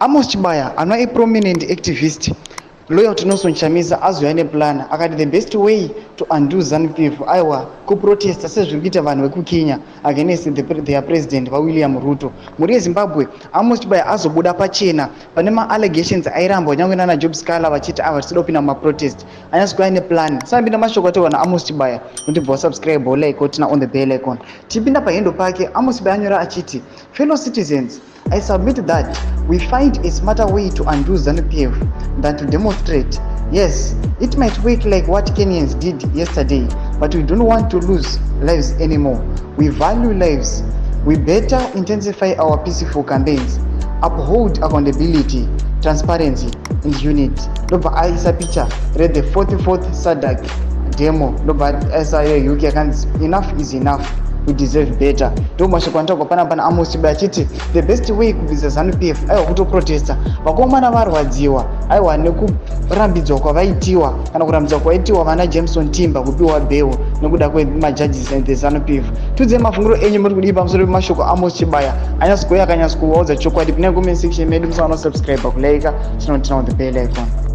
Amos Chibaya anova a prominent activist loyal to Nelson Chamisa azouya neplan akati the best way to undo ZANU PF aiwa kuprotesta sezviri kuita vanhu vekuKenya against their president vaWilliam Ruto. Mhuri yeZimbabwe, Amos Chibaya azobuda pachena pane maallegations airambwa nyange nana Job Sikhala vachiti ava tisida kupinda mumaprotest, anyatsokuya neplan. Tisapinda mashoko ataurwa naAmos Chibaya, notibva wasubscribe, like, woturn on the bell icon. Tipinda pahendo pake, Amos Chibaya anyora achiti, "Fellow citizens, I submit that we find a smarter way to undo ZANU-PF than to demonstrate. Yes, it might work like what Kenyans did yesterday, but we don't want to lose lives anymore. We value lives. We better intensify our peaceful campaigns, uphold accountability, transparency and unity." Ndobva aisa picture rethe 44th SADC demo, ndobva aisa yeUK akanzi, "Enough is enough, we deserve better." Ndo mashoko anotaurwa panapa naAmos Chibaya achiti the best way kubvisa ZANU PF aiwa kutoprotesta. Vakomana varwadziwa aiwa nekurambidzwa kwavaitiwa kana kurambidzwa kwaitiwa vana Jameson Timba kupiwa bail nekuda kwemajudges and the ZANU PF. Tiudzei mafungiro enyu, muri kudii pamusoro pemashoko Amos Chibaya anyatsokuuya akanyatsokuvaudza chokwadi? Pinai comment section medu, musaona subscribe, kulike, chinoturn on the bell icon.